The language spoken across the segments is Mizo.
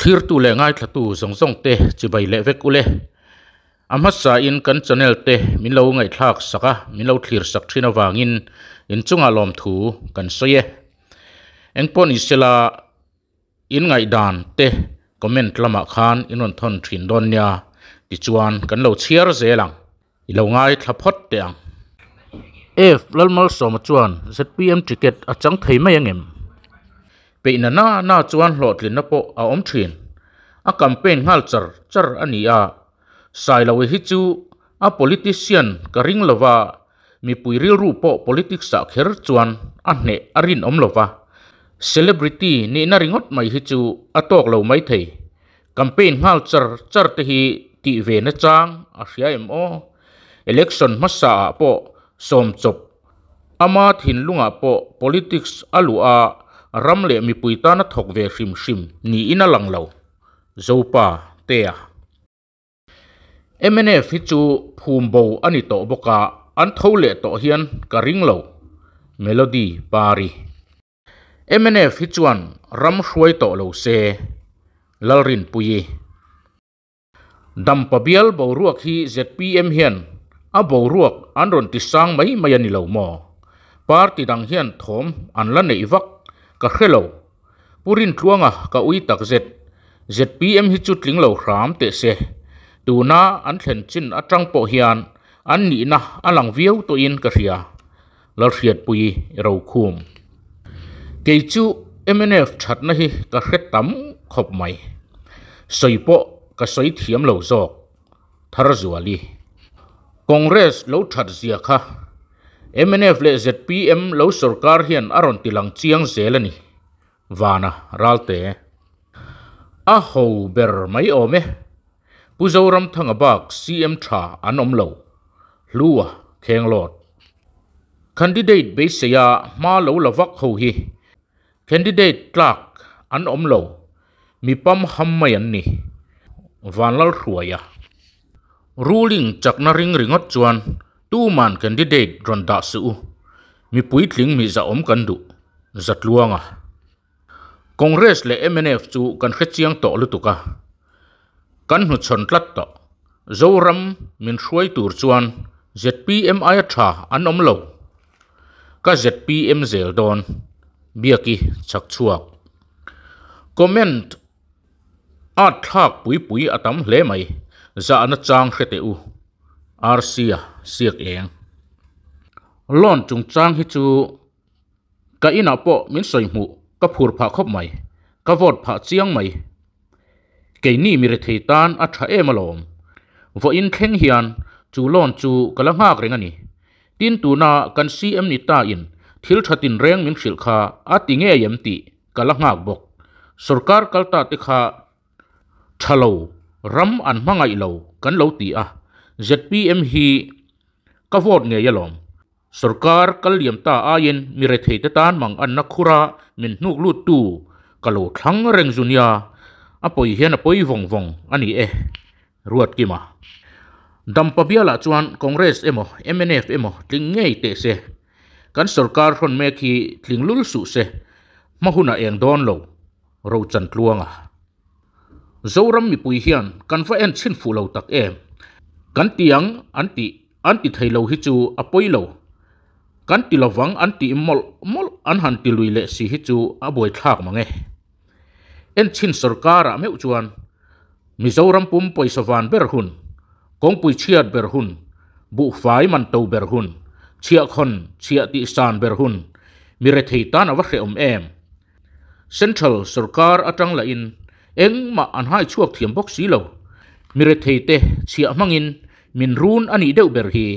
Thlirtu leh ngaithlatu zawng zawng te chibai leh vek ule. A hmasa in kan channel te min lo ngaihthlak sak a, min lo thlir sak thin avangin inchungah lawmthu kan sawi e. Engpawh ni sela in ngaihdan te comment lamah khan in rawn thawn thin dawn nia tichuan kan lo chhiar zel ang. I lo ngaithla phawt teh ang. F Lalmalsawma chuan zpm ticket a chang thei mai angem? Peihna na na chuan hlawhtlinna pawh a awm thin. A campaign nghal char char a ni a. Sailoe hi chu a politician ka ring lova, mipui rilru pawh politics ah kher chuan a hneh a rinawm lova. Celebrity nihna ringawt mai hi chu a tawk lo maithei. Campaign nghal char char te hi tih ve na chang a hria em aw? Election hmasa ah pawh sawm chawp ama thinlungah pawh politics a luh a ram leh mipui tana thawk ve hrim hrim niin a lang lo. Zopa Tea. Mnf hi chu phum bo a ni tawh bawk a, an tho leh tawh hian ka ring lo. Melody Pari. Mnf hi chuan ram hruai tawh lo se, Lalrinpuii. Dampa bial boruak hi zpm hian a boruak an rawn ti sang mai mai a ni lo maw? Party dang hian thawm an la neih vak ka hre lo. Pu Rintluanga ka ui takzet. Zpm hi chu tling lo hram teh se. Tuna an thlen chin atang pawh hian an nihna a lang viau tawhin ka hria. Lalhriatpuii Rokhum. Kei chu mnf thatna hi ka hre tam khawp mai. Sawi pawh ka sawi thiam lo zawk. Tharzuali. Congress lo that zia kha mnf leh zpm lo sorkar hian a rawn tilang chiang zel a ni. Vana Ralte. A ho ber mai awm e. Pu Zoramthanga bak CM tha an awm lo. Hlua Khenglawt. Candidate beiseia hma lo la vak ho hi candidate tlak an awm lo. Mi pam ham mai an ni. Vanlalhruaia. Ruling chakna ring ringawt chuan tuman candidate rawn dah suh u. Mi puitling mi zahawm kan duh. Zatluanga. Congress leh mnf chu kan hre chiang tawh lutuk a, kan hnuchhawn tlat tawh. Zoram min hruai tur chuan zpm aia tha an awm lo. Ka zpm zel dawn. Biaki chak chhuak. Comment at thlak pui pui a tam hle mai. Zahna chang hre teh u. Rc-a siak eng. Loan chungchang hi chu Ka inah pawh min sawi hmuh ka phur phah khawp mai, ka vote phah chiang mai. Keini mi rethei tan a tha em alawm. Vawiin thleng hian chu loan chu ka la nghak reng a ni. Tin tuna kan CM ni ta in thil tha tinreng min hrilh kha a ti ngei em tih ka la nghak bawk. Sorkar kal ta te kha tha lo, ram an hmangaih lo kan lo ti a, zpm hi ka vote ngei alawm. Sorkar kal liam ta aiin mi retheite tan mang anna khura min hnuk luttu ka lo thlang reng zu nia, a pawi hian a pawi vawng vawng a ni e. Ruatkima. Dampa bialah chuan Congress emaw mnf emaw tling ngei teh se. Kan sorkar hrawn mek hi tling lul suh se, hma hunah eng dawn lo. Rochantluanga. Zoram mipui hian kan va en chhin fuh lo tak em. Kan tiang an tih An ti thei lo hi chu a pawi lo. Kan ti lovang an tih mawlh mawlh an han ti lui leh si hi chu a buaithlak mang e. Enchhin sorkarah meuh chuan Mizoram pum pawisa van ber hun, kawngpui chhiat ber hun, buhfai man to ber hun, chhiahkhawn chhiah tih san ber hun, mi rethei tan a va hrehawm em. Central sorkar atang lahin engmah an hai chhuak thiam bawk si lo. Mi rethei te chhiah hmangin min run a nih deuh ber hi.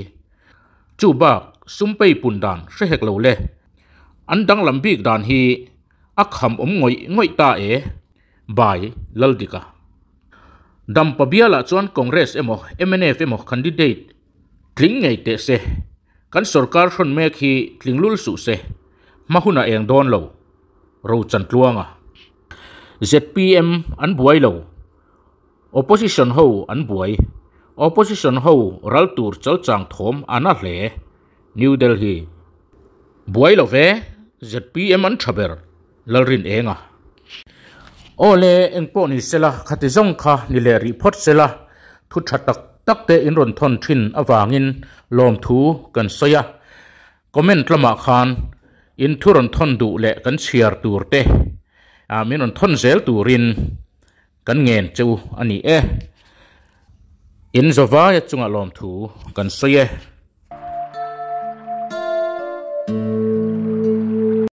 Chu bak sum pei pun dan hre hek lo le. An danglam bik dan hi a kham awm ngawih ngawih ta e. By Laldika. Dampa bialah chuan Congress emaw mnf emaw candidate tling ngei teh se. Kan sorkar hrawn mek hi tling lul suh se. Hma hunah eng dawn lo. Rochantluanga. Zpm an buai lo. Opposition ho an buai. Opposition ho ral tur chalchang thawm a na hle. New Delhi. Buai lo ve, zpm an tha ber, Lalrin Enga. Aw le, engpawh ni sela, khati zawng kha ni leh rih phawt sela, thu tha tak tak te in rawn thawn thin avangin lawmthu kan sawi a. Comment lamah khan in thu rawn thawn duh leh kan chhiar tur te min rawn thawn zel turin kan ngen cheu a ni e. In zawvaia chungah lawmthu kan sawi e.